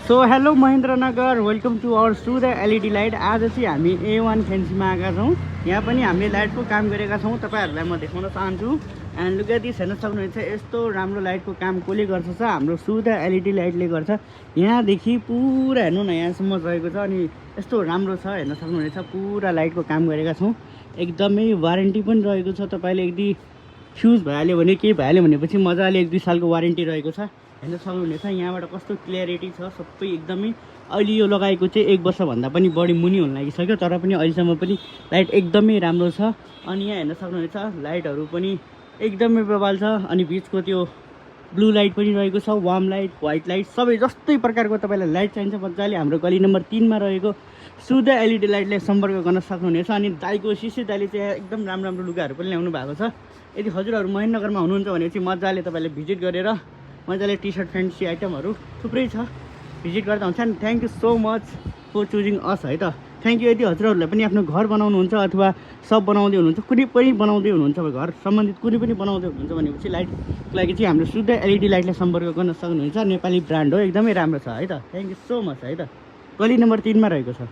So hello Mahendranagar, welcome to our सुध LED light. आज चाहिँ हामी A1 फेन्सीमा आएका छौँ। यहाँ पनि हामीले लाइटको काम गरेका छौँ, तपाईँहरूलाई म देखाउन चाहन्छु। एन्ड लुक एट दिस, हेर्न सक्नुहुन्छ यस्तो राम्रो लाइटको काम कसले गर्छ छ, हाम्रो सुध एलइडी लाइटले गर्छ। यहाँदेखि पुरा हेर्नु न, यहाँसम्म रहेको छ अनि यस्तो राम्रो छ, हेर्न सक्नुहुनेछ। पुरा लाइटको काम गरेका छौँ, एकदमै वारेन्टी पनि रहेको छ। तपाईँले यदि फ्युज भइहाल्यो भने, केही भइहाल्यो भनेपछि मजाले 1-2 सालको वारेन्टी रहेको छ, हेर्न सक्नुहुनेछ। यहाँबाट कस्तो क्लियरिटी छ, सबै एकदमै। अहिले यो लगाएको चाहिँ 1 वर्षभन्दा पनि बढी मुनि हुन लागिसक्यो, तर पनि अहिलेसम्म पनि लाइट एकदमै राम्रो छ। अनि यहाँ हेर्न सक्नुहुनेछ लाइटहरू पनि एकदमै बवाल छ। अनि बिचको त्यो ब्लू लाइट पनि रहेको छ, वार्म लाइट, व्हाइट लाइट, सबै जस्तै प्रकारको तपाईँलाई लाइट चाहिन्छ मजाले हाम्रो गली नम्बर 3 मा रहेको सुध एलइडी लाइटले सम्पर्क गर्न सक्नुहुनेछ। अनि दाइको शिशिर दाइले चाहिँ एकदम राम्रो राम्रो लुगाहरू पनि ल्याउनु भएको छ। यदि हजुरहरू महेन्द्रनगरमा हुनुहुन्छ भने चाहिँ मजाले तपाईँले भिजिट गरेर मजाले टी सर्ट फ्यान्सी आइटमहरू थुप्रै छ, भिजिट गर्दा हुन्छ। नि thank you so much for choosing us है त, थ्याङ्क यू। यदि हजुरहरूलाई पनि आफ्नो घर बनाउनुहुन्छ अथवा सब बनाउँदै हुनुहुन्छ, कुनै पनि बनाउँदै हुनुहुन्छ, घर सम्बन्धित कुनै पनि बनाउँदै हुनुहुन्छ भनेपछि लाइटको लागि चाहिँ हाम्रो शुद्ध एलइडी लाइटलाई सम्पर्क गर्न सक्नुहुन्छ। नेपाली ब्रान्ड हो, एकदमै राम्रो छ है त। थ्याङ्क यू सो मच है त। गली नम्बर 3 मा रहेको छ।